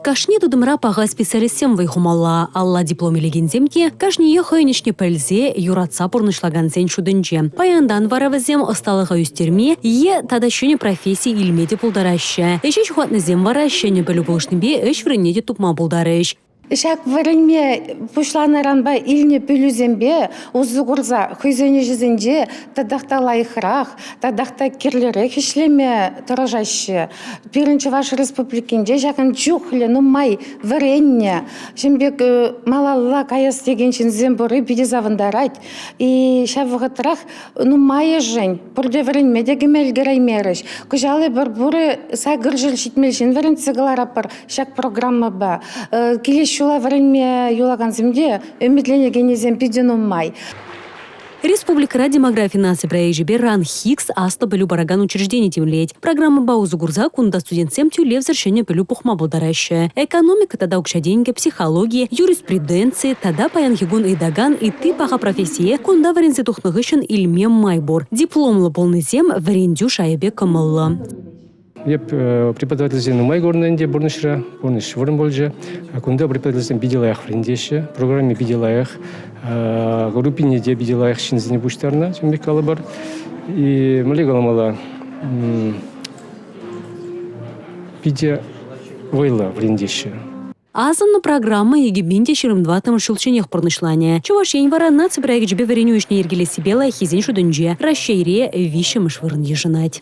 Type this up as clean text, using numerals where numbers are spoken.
Кашни тытӑмра паха специалистсем вӑй хумалла. Алла диплом илекенсем те кашниех хӑйӗн ӗҫне пӗлсе, юратса пурнӑҫлакансен шутӗнче. Паянтан вара вӗсем ӑсталӑха ӳстерме е тата ҫӗнӗ професси илме те пултараҫҫӗ. Ӗҫе ҫухатнисем вара ҫӗнӗ пӗлӳ пулӑшнипе ӗҫ вырӑнне те тупма пултарӗҫ. Ҫак вӗренме пуҫланӑранпа илнӗ пӗлӳсемпе усӑ курса хӑйсен ӗҫӗсенче татах та лайӑхрах, татах та кирлӗрех ӗҫлеме тӑрӑшаҫҫӗ. Пирӗн Чӑваш Республикинче ҫакӑн чухлӗ нумай вӗреннӗ, ҫын пек малалла каяс текен ҫынсем пурри питӗ савӑнтарать. И ҫав вӑхӑтрах нумайӑшӗн пурте вӗренме те кӗме ӗлкӗреймерӗҫ. Кӑҫал эпир пурӗ 870 ҫын вӗрентсе кӑларатпӑр ҫак программӑпа. Килес ҫула вӗренме юлакансем те ӗмӗтленекеннисем питӗ нумай. Республикӑра демографи наци проекчӗпе РАНХиГС аслӑ пӗлӳ паракан учреждени тимлет. Программӑпа усӑ курса кунта студентсем тӳлевсӗр ҫӗнӗ пӗлӳ пухма пултараҫҫӗ. Экономика тата укҫа-тенкӗ, психологи, юриспруденци тата паянхи кун ыйтакан ытти паха профессие кунта вӗренсе тухнӑ хыҫҫӑн илме май пур. Дипломлӑ пулнисем вӗрентӳ шайӗпе кӑмӑллӑ. Эп преподавательсем нумай курнӑ ӗнтӗ пурнӑҫра, пурнӑҫ вӑрӑм пулчӗ. Кунта преподавательсем питӗ лайӑх вӗрентеҫҫӗ, программи питӗ лайӑх, группине те питӗ лайӑх ҫынсене пуҫтарнӑ, тем пек калӑпӑр. И мӗнле каламалла, питӗ вӑйлӑ вӗрентеҫҫӗ. Асӑннӑ программа 2024 ҫулчченех пурнӑҫланӗ. Чӑваш Ен вара наци проекчӗпе вӗренӳ ӗҫне йӗркелессипе лайӑххисен шутӗнче Раҫҫейре виҫҫӗмӗш вырӑн йышӑнать.